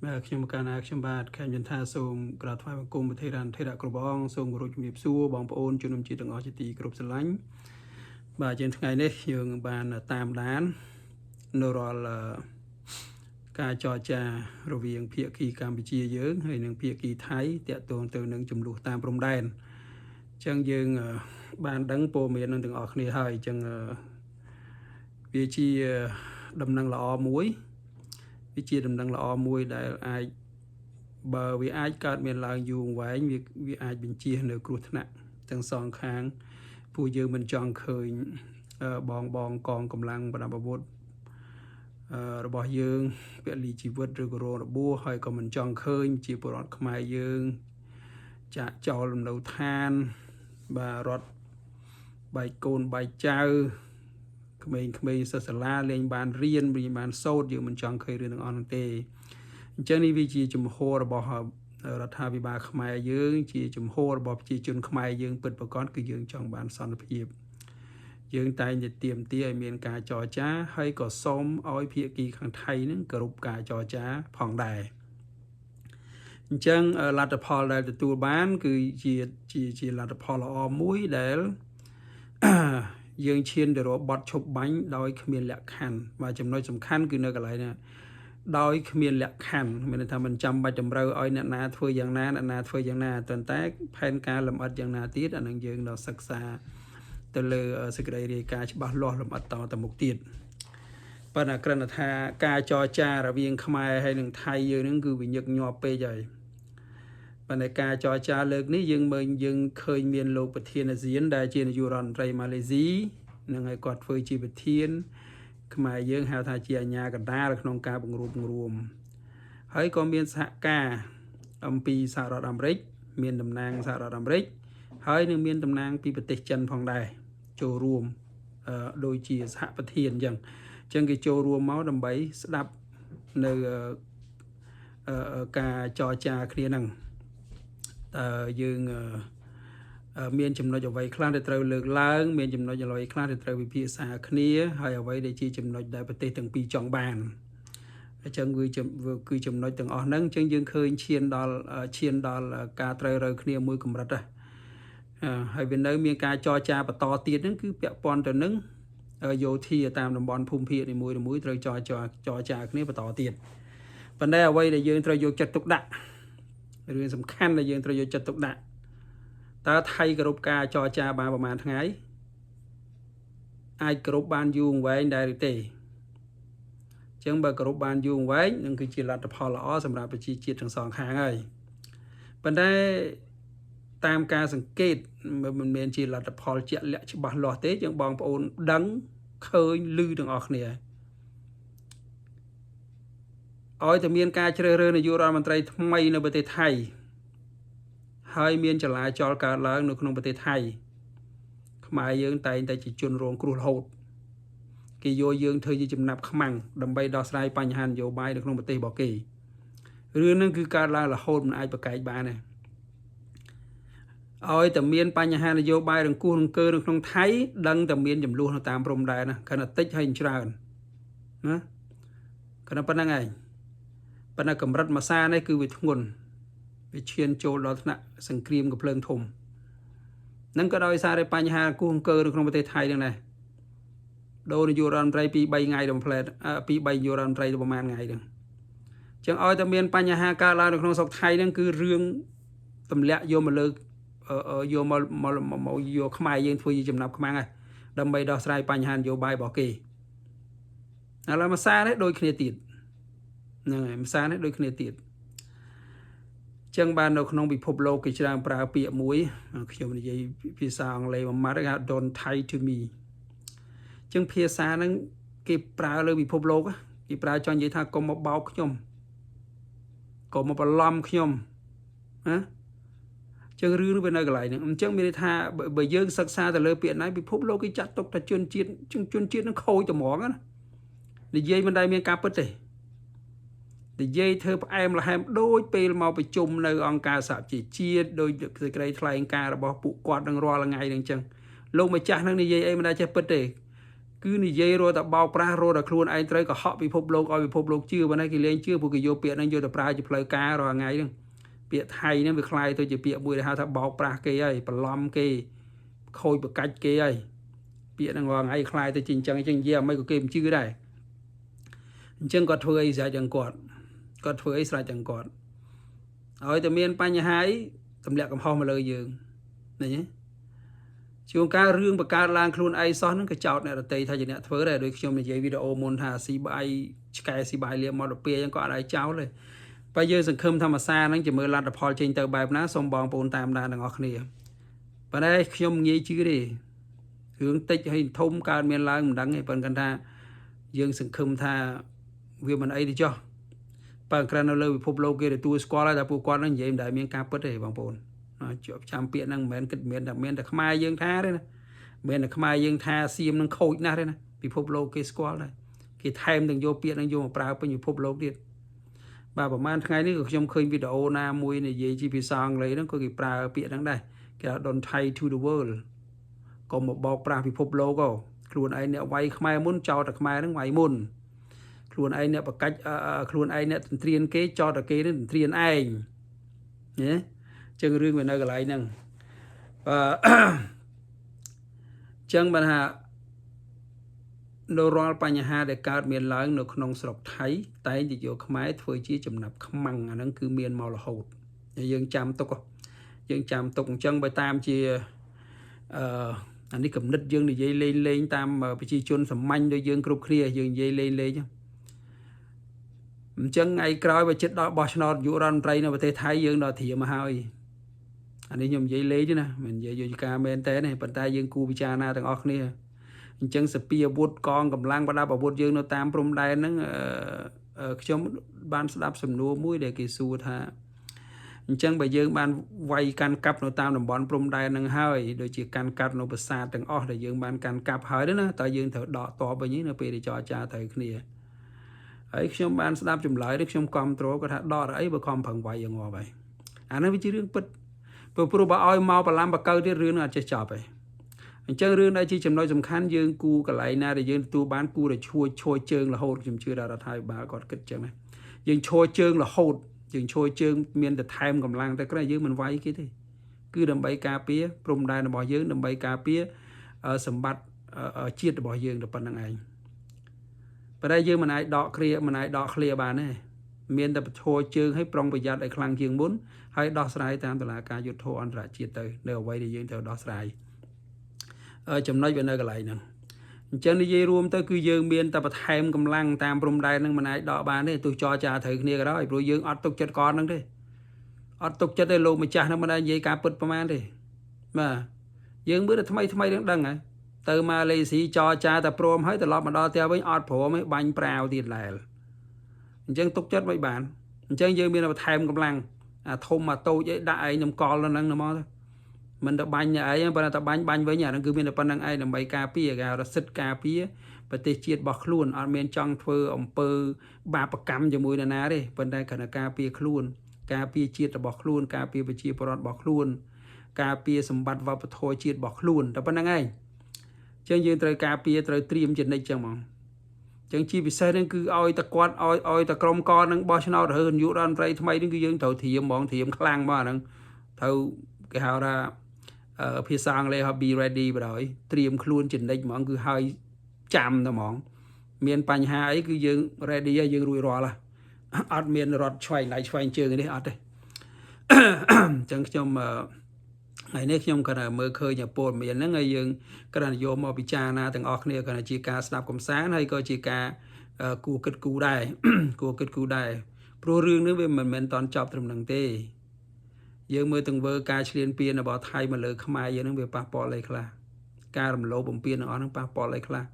បាទខ្ញុំកាលណាខ្ញុំបាទខែមយន្ថាសូមក្រាបថ្វាយបង្គំប្រធេរានុថេរៈគ្រប់អង្គសូមគោរពជំរាបសួរបងប្អូនជនរួមជាតិទាំងអស់ជាទីគោរពស្រឡាញ់បាទជាងថ្ងៃនេះយើងបានតាមដាននៅរាល់ការចរចារវាងភាគីកម្ពុជាយើងហើយនិងភាគីថៃតាក់ទងទៅនឹងចំនួនតាមព្រំដែនអញ្ចឹងយើងបានដឹងព័ត៌មាននឹងទាំងអស់គ្នាហើយអញ្ចឹងវាជាដំណឹងល្អមួយវាជាដំណឹងល្អមួយដែលអាចបើវាអាចកើតមានឡើងយូរអង្វែងវាវាអាចបញ្ជៀសនៅគ្រោះថ្នាក់ទាំងសងខាងពួកយើងមិនចង់ឃើញបងបងកងកម្លាំងប្រដាប់អាវុធរបស់យើងពលីជីវិតឬក៏រងរបួសហើយក៏មិនចង់ឃើញជាពលរដ្ឋខ្មែរយើងចាក់ចោលលំនៅឋានបាទរត់បែកកូនបែកចៅក្មេងៗសិស្សសាលាលេងបានរៀនរៀនបានសូត្រយើងមិនចង់ឃើញរឿងទាំងអស់នោះទេអញ្ចឹងនេះវាជាជំហររបស់រដ្ឋាភិបាលខ្មែរយើងជាជំហររបស់ប្រជាជនខ្មែរយើងពិតប្រាកដគឺយើងចង់បានសន្តិភាពយើងតែងតែទាមទារឲ្យមានការចរចាហើយក៏សូមឲ្យភាគីខាងថៃនឹងគោរពការចរចាផងដែរអញ្ចឹងលទ្ធផលដែលទទួលបាន គឺជាជាជាលទ្ធផលល្អមួយដែល យើងឈានទៅរកបទឈប់បាញ់ដោយគ្មានលក្ខខណ្ឌបាទចំណុចសំខាន់គឺនៅកន្លែងណាដោយគ្មានលក្ខខណ្ឌមានន័យថាមិនចាំបាច់តម្រូវឲ្យអ្នកណាធ្វើយ៉ាងណាអ្នកណាធ្វើយ៉ាងណាប៉ុន្តែផែនការលម្អិតយ៉ាងណាទៀតអានឹងយើងដល់សិក្សាទៅលើសេចក្តីរាយការណ៍ច្បាស់លាស់លម្អិតតទៅមុខទៀតប៉ុន្តែគ្រាន់តែថាការចរចារវាងខ្មែរហើយនិងថៃយើងនឹងគឺវាញឹកញាប់ពេកហើយប៉ុន្តែការចរចាលើកនេះយើងមើលយើងឃើញមានលោកប្រធានអាស៊ានដែលជានាយករដ្ឋមន្ត្រីម៉ាឡេស៊ីនឹងឲ្យគាត់ធ្វើជាប្រធានខ្មែរយើងហៅថាជាអាជ្ញាកណ្ដាលក្នុងការបង្រួបបង្រួមហើយក៏មានសហការអំពីសហរដ្ឋអាមេរិកមានតំណាងសហរដ្ឋអាមេរិកហើយនឹងមានតំណាងពីប្រទេសចិនផងដែរចូលរួមដូចជាសហប្រធានអញ្ចឹងអញ្ចឹងគេចូលរួមមកដើម្បីស្ដាប់នៅការចរចាគ្នាហ្នឹងតើយើងមានចំណុចអ្វីខ្លះដែលត្រូវលើកឡើងមានចំណុចអ្វីខ្លះដែលត្រូវវិភាសាគ្នាហើយអ្វីដែលជាចំណុចដែលប្រទេសទាំងពីរចង់បានអញ្ចឹងគឺគឺចំណុចទាំងអស់ហ្នឹងអញ្ចឹងយើងឃើញឈានដល់ឈានដល់ការត្រូវរើគ្នាមួយកម្រិតណាហើយវានៅមានការចរចាបន្តទៀតហ្នឹងគឺពាក់ព័ន្ធទៅនឹងយោធាតាមតំបន់ភូមិភាគនីមួយៗត្រូវចរចាចរចាគ្នាបន្តទៀតប៉ុន្តែអ្វីដែលយើងត្រូវយកចិត្តទុកដាក់រឿងសំខាន់ដែលយើងត្រូវយកចិត្តទុកដាក់តើថៃគោរពការចរចាបានប្រហែលថ្ងៃអាចគោរពបានយូរអង្វែងដែរឬទេអញ្ចឹងបើគោរពបានយូរអង្វែងនឹងគឺជាលទ្ធផលល្អសម្រាប់ប្រជាជាតិទាំងសងខាងហើយប៉ុន្តែតាមការសង្កេតមិនមែនជាលទ្ធផលជាក់លាក់ច្បាស់លាស់ទេយើងបងប្អូនដឹងឃើញឮទាំងអស់គ្នាឲ្យតែមានការជ្រើសរើសនាយករដ្ឋមន្ត្រីថ្មីនៅប្រទេសថៃហើយមានចលាចលកើតឡើងនៅក្នុងប្រទេសថៃខ្មែរយើងតែងតែជាជនរងគ្រោះរហូតគេយកយើងធ្វើជាចំណាប់ខ្មាំងដើម្បីដោះស្រាយបញ្ហានយោបាយនៅក្នុងប្រទេសរបស់គេរឿងហ្នឹងគឺកើតឡើងរហូតមិនអាចប្រកែកបានទេឲ្យតែមានបញ្ហានយោបាយរង្គោះរង្គើនៅក្នុងថៃដឹងតែមានចំនួននៅតាមព្រំដែនណាគ្រាន់តែតិចហើយច្រើនណាគ្រាន់តែប៉ុណ្្នឹងឯងប៉ុន្តែកម្រិតមួយសានេះគឺវាធ្ងន់វាឈានចូលដល់ថ្នាក់សង្គ្រាមកំភ្លើងធំនឹងក៏ដោយសារតែបញ្ហាគោះអង្គើនៅក្នុងប្រទេសថៃហ្នឹងដែរដូរនាយករដ្ឋមន្ត្រីពី3ថ្ងៃដល់ផ្លែពី3នាយករដ្ឋមន្ត្រីទៅប្រហែលថ្ងៃហ្នឹងចឹងឲ្យតែមានបញ្ហាកើតឡើងនៅក្នុងស្រុកថៃហ្នឹងគឺរឿងទម្លាក់យកមកលើយកមកមកយកខ្មែរយើងធ្វើជាចំណាប់ខ្មាំងហើយដើម្បីដោះស្រាយបញ្ហានយោបាយរបស់គេឥឡូវមួយសារនេះដូចគ្នាទៀតហ្នឹងហើយមួយសារនេះដូចគ្នាទៀតចឹងបាននៅក្នុងពិភពលោកគេច្រើនប្រើពាក្យមួយខ្ញុំនិយាយភាសាអង់គ្លេសមួយម៉ាត់គេហៅ don't tie to me ចឹងភាសាហ្នឹងគេប្រើលើពិភពលោកគេប្រើចង់និយាយថាកុំមកបោកខ្ញុំកុំមកបន្លំខ្ញុំណាចឹងរឿងវានៅកន្លែងហ្នឹងអញ្ចឹងមានន័យថាបើយើងសិក្សាទៅលើពាក្យណាពិភពលោកគេចាត់ទុកថាជនជាតិជនជាតិនឹងខូចត្មងណានិយាយមិនដែលមានការពិតទេនិយាយធ្វើផ្អែមល្ហែមដូចពេលមកប្រជុំនៅអង្គការសហប្រជាជាតិដោយសេចក្តីថ្លែងការណ៍របស់ពួកគាត់នឹងរាល់ថ្ងៃហ្នឹងអញ្ចឹងលោកម្ចាស់នឹងនិយាយអីមិនដែលចេះពិតទេ គឺនិយាយរត់តែបោកប្រាស់រត់តែខ្លួនឯងត្រូវកុហកពិភពលោកឲ្យពិភពលោកជឿប៉ុន្តែគេលែងជឿព្រោះគេយកពាក្យហ្នឹងយកទៅប្រើជាផ្លូវការរាល់ថ្ងៃហ្នឹងពាក្យថៃហ្នឹងវាក្លាយទៅជាពាក្យមួយដែលហៅថាបោកប្រាស់គេហើយបន្លំគេខូចប្រកាច់គេហើយពាក្យហ្នឹងរាល់ថ្ងៃក្លាយទៅជាអញ្ចឹងអញ្ចឹងនិយាយអ្វីក៏គេមិនជឿដែរអញ្ចឹងគាត់ធ្វើអីស្រេចទាំងគាត់គាត់ធ្វើអីស្រេចទាំងគាត់ឲ្យតែមានបញ្ហាអីទម្លាក់កំហុសមកលើយើងឃើញទេជួនកាលរឿងបង្កើតឡើងខ្លួនឯងសោះហ្នឹងក៏ចោទអ្នកដទៃថាជាអ្នកធ្វើដែរដូចខ្ញុំនិយាយវីដេអូមុនថាស៊ីបាយឆ្កែស៊ីបាយលៀបមកដល់ពេលអញ្ចឹងក៏អត់ឲ្យចោលទេបើយើងសង្ឃឹមធម្មសាហ្នឹងជាមើលលទ្ធផលចេញទៅបែបណាសូមបងប្អូនតាមដានទាំងអស់គ្នាប៉ុន្តែខ្ញុំងាយជឿទេរឿងតិចហើយធំកើតមានឡើងមិនដឹងទេប៉ុន្តែគាត់ថាយើងសង្ឃឹមថាវាមិនអីទេចុះបើគ្រាន់នៅលើពិភពលោកគេទទួលស្គាល់ហើយតែពួកគាត់ហ្នឹងនិយាយមិនដែលមានការពិតទេបងប្អូនជាប់ចាំពាក្យហ្នឹងមិនមែនគិតមានតែមានតែខ្មែរយើងថាទេណាមិនមែនតែខ្មែរយើងថាសៀមនឹងខូចណាស់ទេណាពិភពលោកគេស្គាល់ដែរគេថែមទាំងយកពាក្យហ្នឹងយកមកប្រើពេញពិភពលោកទៀតបាទប្រហែលថ្ងៃនេះក៏ខ្ញុំឃើញវីដេអូណាមួយនិយាយជាភាសាអង់គ្លេសហ្នឹងក៏គេប្រើពាក្យហ្នឹងដែរគេថា don't lie to the world កុំមកបោកប្រាស់ពិភពលោកហ៎ខ្លួនឯងអ្នកវាយខ្មែរមុនចោលតែខ្មែរហ្នឹងវាយមុនខ្លួនឯងអ្នកបកាច់ខ្លួនឯងអ្នកទន្ទ្រានគេចោលតែគេនឹងទន្ទ្រានឯងណាចឹងរឿងវានៅកន្លែងហ្នឹងអឺចឹងបានថានៅរាល់បញ្ហាដែលកើតមានឡើងនៅក្នុងស្រុកថៃតែងតែយកខ្មែរធ្វើជាចំណាប់ខ្មាំងអាហ្នឹងគឺមានមករហូតយើងចាំទុកយើងចាំទុកអញ្ចឹងបើតាមជាអឺអានេះកំណត់យើងនិយាយលេងលេងតាមប្រជាជនសាមញ្ញដូចយើងគ្រប់គ្នាយើងនិយាយលេងលេងអញ្ចឹងថ្ងៃក្រោយបើចិត្តដល់បោះឆ្នោតនាយករដ្ឋមន្ត្រីនៅប្រទេសថៃយើងដល់ត្រៀមមកហើយអានេះខ្ញុំនិយាយលេងទេណាមិននិយាយយកការមែនតើទេប៉ុន្តែយើងគួរពិចារណាទាំងអស់គ្នាអញ្ចឹងសពាអាវុធកងកម្លាំងប្រដាប់អាវុធយើងនៅតាមព្រំដែនហ្នឹងខ្ញុំបានស្ដាប់សំណួរមួយដែលគេសួរថាអញ្ចឹងបើយើងបានវាយកាន់កាប់នៅតាមតំបន់ព្រំដែនហ្នឹងហើយដូចជាកាន់កាប់នៅប្រាសាទទាំងអស់ដែលយើងបានកាន់កាប់ហើយណាតើយើងត្រូវដកតបវិញនៅពេលដែលចរចាត្រូវគ្នាហើយខ្ញុំបានស្ដាប់ចម្លើយនេះខ្ញុំគ្រប់គ្រងគាត់ថាដកអីបើខំប្រឹងវាយយ៉ាងងាប់ហើយអានេះវាជារឿងពិតព្រោះបើឲ្យមកបលាំងបកៅទៀតរឿងនឹងអត់ចេះចប់ទេអញ្ចឹងរឿងដែលជាចំណុចសំខាន់យើងគូកន្លែងណាដែលយើងទទួលបានគូដែលឈួរឈរជើងរហូតខ្ញុំជឿថារដ្ឋាភិបាលគាត់គិតចឹងណាយើងឈរជើងរហូតយើងឈរជើងមានតែថែមកម្លាំងតែក្រែយើងមិនវាយគេទេគឺដើម្បីការពារព្រំដែនរបស់យើងដើម្បីការពារសម្បត្តិជាតិរបស់យើងតែប៉ុណ្្នឹងឯងប៉ុន្តែយើងមិនអាចដកគ្រាមិនអាចដកឃ្លាបានទេមានតែបធរជើងឲ្យប្រុងប្រយ័ត្នឲ្យខ្លាំងជាងមុនហើយដោះស្រាយតាមតុលាការយុត្តិធម៌អន្តរជាតិទៅនៅអ្វីដែលយើងត្រូវដោះស្រាយចំណុចវានៅកន្លែងហ្នឹងអញ្ចឹងនិយាយរួមទៅគឺយើងមានតែបន្ថែមកម្លាំងតាមព្រំដែនហ្នឹងមិនអាចដកបានទេទោះចរចាត្រូវគ្នាក៏ដោយព្រោះយើងអត់ទុកចិត្តកនហ្នឹងទេអត់ទុកចិត្តទេលោកម្ចាស់ហ្នឹងមិនដែលនិយាយការពិតប្រហែលទេបាទយើងមើលតែថ្មីថ្មីនឹងដឹងហើយទៅម៉ាឡេស៊ីចរចាតែព្រមហើយត្រឡប់មកដល់ផ្ទះវិញអត់ព្រមទេបាញ់ប្រាវទៀតឡែលអញ្ចឹងទុកចិត្តមិនបានអញ្ចឹងយើងមានតែបន្ថែមកម្លាំងអាធំអាតូចអីដាក់ឯងខ្ញុំកលនៅហ្នឹងមកទៅមិនទៅបាញ់ឯងប៉ុន្តែតែបាញ់បាញ់វិញអាហ្នឹងគឺមានតែប៉ុណ្្នឹងឯងដើម្បីការពារគេហៅថាសិទ្ធិការពារប្រទេសជាតិរបស់ខ្លួនអត់មានចង់ធ្វើអំពើបាបកម្មជាមួយនរណាទេប៉ុន្តែគ្រាន់តែការពារខ្លួនការពារជាតិរបស់ខ្លួនការពារប្រជាពលរដ្ឋរបស់ខ្លួនការពារសម្បត្តិវប្បធម៌ជាតិរបស់ខ្លួនតែប៉ុណ្្នឹងឯងចឹងយើងត្រូវការពារត្រូវត្រៀមជានិច្ចចឹងហ្មងចឹងជាពិសេសហ្នឹងគឺឲ្យតែគាត់ឲ្យតែក្រុមកនឹងបោះឆ្នោតរើនាយករដ្ឋមន្ត្រីថ្មីហ្នឹងគឺយើងត្រូវត្រៀមហ្មងត្រៀមខ្លាំងហ្មងអាហ្នឹងត្រូវគេហៅថាភាសាអង់គ្លេសហៅ be ready បណ្ដោយត្រៀមខ្លួនជានិច្ចហ្មងគឺហើយចាំតែហ្មងមានបញ្ហាអីគឺយើង ready ហើយយើងរួចរាល់ហើយអត់មានរត់ឆ្វែងដៃឆ្វែងជើងនេះអត់ទេអញ្ចឹងខ្ញុំថ្ងៃនេះខ្ញុំគ្រាន់តែមើលឃើញព័ត៌មានហ្នឹងហើយយើងគ្រាន់តែយកមកពិចារណាទាំងអស់គ្នាគ្រាន់តែជាការស្ដាប់កំសាន្តហើយក៏ជាការគួរគិតគូរដែរគួរគិតគូរដែរព្រោះរឿងនេះវាមិនមែនតន់ចប់ត្រឹមហ្នឹងទេយើងមើលទង្វើការឈ្លានពានរបស់ថៃមកលើខ្មែរយើងនឹងវាប៉ះពាល់អីខ្លះការរំលោភបំពានទាំងអស់ហ្នឹងប៉ះពាល់អីខ្លះ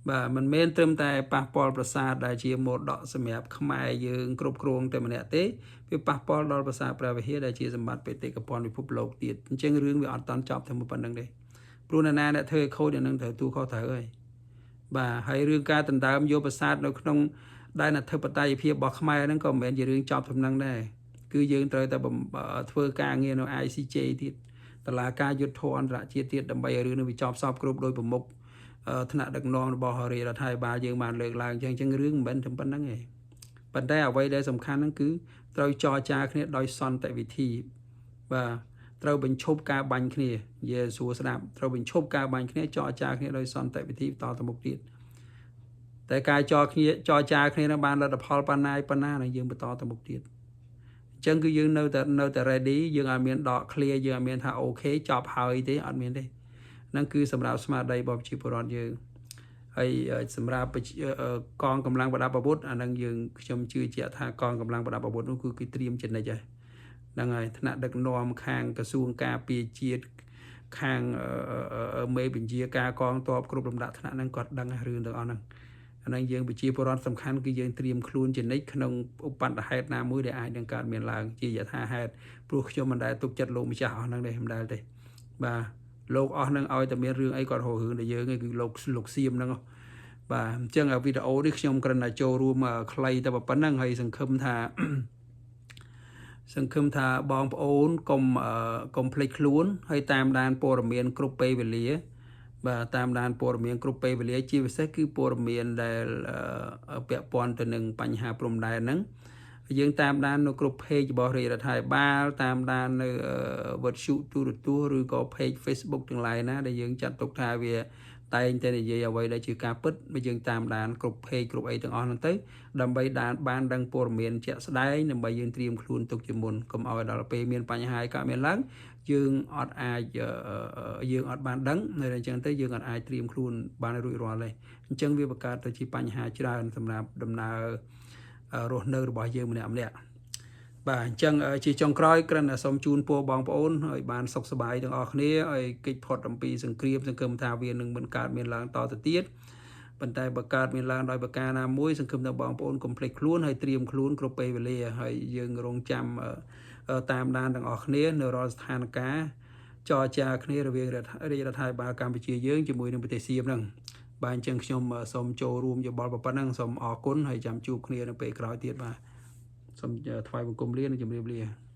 បាទមិនមែនត្រឹមតែប៉ះពាល់ប្រាសាទដែលជាមរតកសម្រាប់ខ្មែរយើងគ្រប់គ្រងតែម្នាក់ទេវាប៉ះពាល់ដល់ប្រាសាទព្រះវិហារដែលជាសម្បត្តិបេតិកភណ្ឌពិភពលោកទៀតអញ្ចឹងរឿងវាអត់តន់ចប់តែប៉ុណ្្នឹងទេព្រោះនរណាអ្នកធ្វើឲ្យខូចអានឹងត្រូវទូខុសត្រូវហើយបាទហើយរឿងការដណ្ដើមយកប្រាសាទនៅក្នុងដែនអធិបតេយ្យភាពរបស់ខ្មែរហ្នឹងក៏មិនមែនជារឿងចប់ត្រឹមហ្នឹងដែរគឺយើងត្រូវតែធ្វើការងារនៅ ICJ ទៀតតឡាការយុទ្ធធរអន្តរជាតិទៀតដើម្បីឲ្យរឿងនេះវាចប់សពគ្រប់ដោយប្រមុខ ថ្នាក់ដឹកនាំរបស់រាជរដ្ឋាភិបាលយើងបានលើកឡើងអញ្ចឹងអញ្ចឹងរឿងមិនមែនតែប៉ុណ្្នឹងទេប៉ុន្តែអ្វីដែលសំខាន់ហ្នឹងគឺត្រូវចរចាគ្នាដោយសន្តិវិធីបាទត្រូវបញ្ឈប់ការបាញ់គ្នានិយាយសួរស្ដាប់ត្រូវបញ្ឈប់ការបាញ់គ្នាចរចាគ្នាដោយសន្តិវិធីបន្តទៅមុខទៀតតែការចរគ្នាចរចាគ្នានឹងបានលទ្ធផលប៉ុណ្ណាប៉ុណ្ណានឹងយើងបន្តទៅមុខទៀតអញ្ចឹងគឺយើងនៅតែ ready យើងអត់មានដក clear យើងអត់មានថា OK ចប់ហើយទេអត់មានទេហ្នឹងគឺសម្រាប់ស្មារតីរបស់ប្រជាពលរដ្ឋយើងហើយសម្រាប់កងកម្លាំងប្រដាប់អាវុធអានឹងយើងខ្ញុំជឿជាក់ថាកងកម្លាំងប្រដាប់អាវុធនោះគឺគេត្រៀមជានិច្ចហើយហ្នឹងហើយថ្នាក់ដឹកនាំខាងក្រសួងការពារជាតិខាងមេបញ្ជាការកងទ័ពគ្រប់លំដាប់ថ្នាក់ហ្នឹងគាត់ដឹងរឿងទាំងអស់ហ្នឹងអាហ្នឹងយើងប្រជាពលរដ្ឋសំខាន់គឺយើងត្រៀមខ្លួនជានិច្ចក្នុងឧបន្តហេតុណាមួយដែលអាចនឹងកើតមានឡើងជាយថាហេតុព្រោះខ្ញុំមិនដែលទុកចិត្តលោកម្ចាស់អស់ហ្នឹងទេមិនដែលទេបាទលោកអស់ហ្នឹងឲ្យតែមានរឿងអីគាត់រករឿងតែយើងឯងគឺលោកលោកសៀមហ្នឹងបាទអញ្ចឹងវីដេអូនេះខ្ញុំគ្រាន់តែចូលរួមខ្លីតែប៉ុណ្្នឹងហើយសង្ឃឹមថាសង្ឃឹមថាបងប្អូនកុំកុំភ្លេចខ្លួនហើយតាមដានព័ត៌មានគ្រប់ពេលវេលាបាទតាមដានព័ត៌មានគ្រប់ពេលវេលាជាពិសេសគឺព័ត៌មានដែលពាក់ព័ន្ធទៅនឹងបញ្ហាព្រំដែនហ្នឹងយើងតាមដាននៅគ្រប់ page របស់រាជរដ្ឋាភិបាលតាមដាននៅវិទ្យុទូរទស្សន៍ឬក៏ page Facebook ទាំងឡាយណាដែលយើងចាត់ទុកថាវាតែងតែនិយាយអ្វីដែលជាការពិតបើយើងតាមដានគ្រប់ page គ្រប់អីទាំងអស់ហ្នឹងទៅដើម្បីដានបានដឹងព័ត៌មានជាក់ស្ដែងដើម្បីយើងត្រៀមខ្លួនទុកជាមុនកុំឲ្យដល់ពេលមានបញ្ហាកើតមានឡើងយើងអត់អាចយើងអត់បានដឹងនៅអញ្ចឹងទៅយើងអត់អាចត្រៀមខ្លួនបានរួចរាល់ទេអញ្ចឹងវាបង្កើតទៅជាបញ្ហាច្រើនសម្រាប់ដំណើររស់នៅរបស់យើងម្នាក់ម្នាក់បាទអញ្ចឹងជាចុងក្រោយគ្រាន់តែសូមជូនពរបងប្អូនឲ្យបានសុខសប្បាយទាំងអស់គ្នាឲ្យគេចផុតអំពីសង្គ្រាមសង្ឃឹមថាវានឹងមិនកើតមានឡើងតទៅទៀតប៉ុន្តែបើកើតមានឡើងដោយប្រការណាមួយសង្ឃឹមថាបងប្អូនកុំភ្លេចខ្លួនហើយត្រៀមខ្លួនគ្រប់ពេលវេលាហើយយើងរងចាំតាមដានទាំងអស់គ្នានៅរាល់ស្ថានភាពចរចាគ្នារវាងរាជរដ្ឋាភិបាលកម្ពុជាយើងជាមួយនឹងប្រទេសសៀមហ្នឹងបាទអញ្ចឹងខ្ញុំសូមចូលរួមយោបល់ប៉ុណ្ណឹងសូមអរគុណហើយចាំជួបគ្នានៅពេលក្រោយទៀតបាទសូមថ្វាយបង្គំលានិងជម្រាបលា។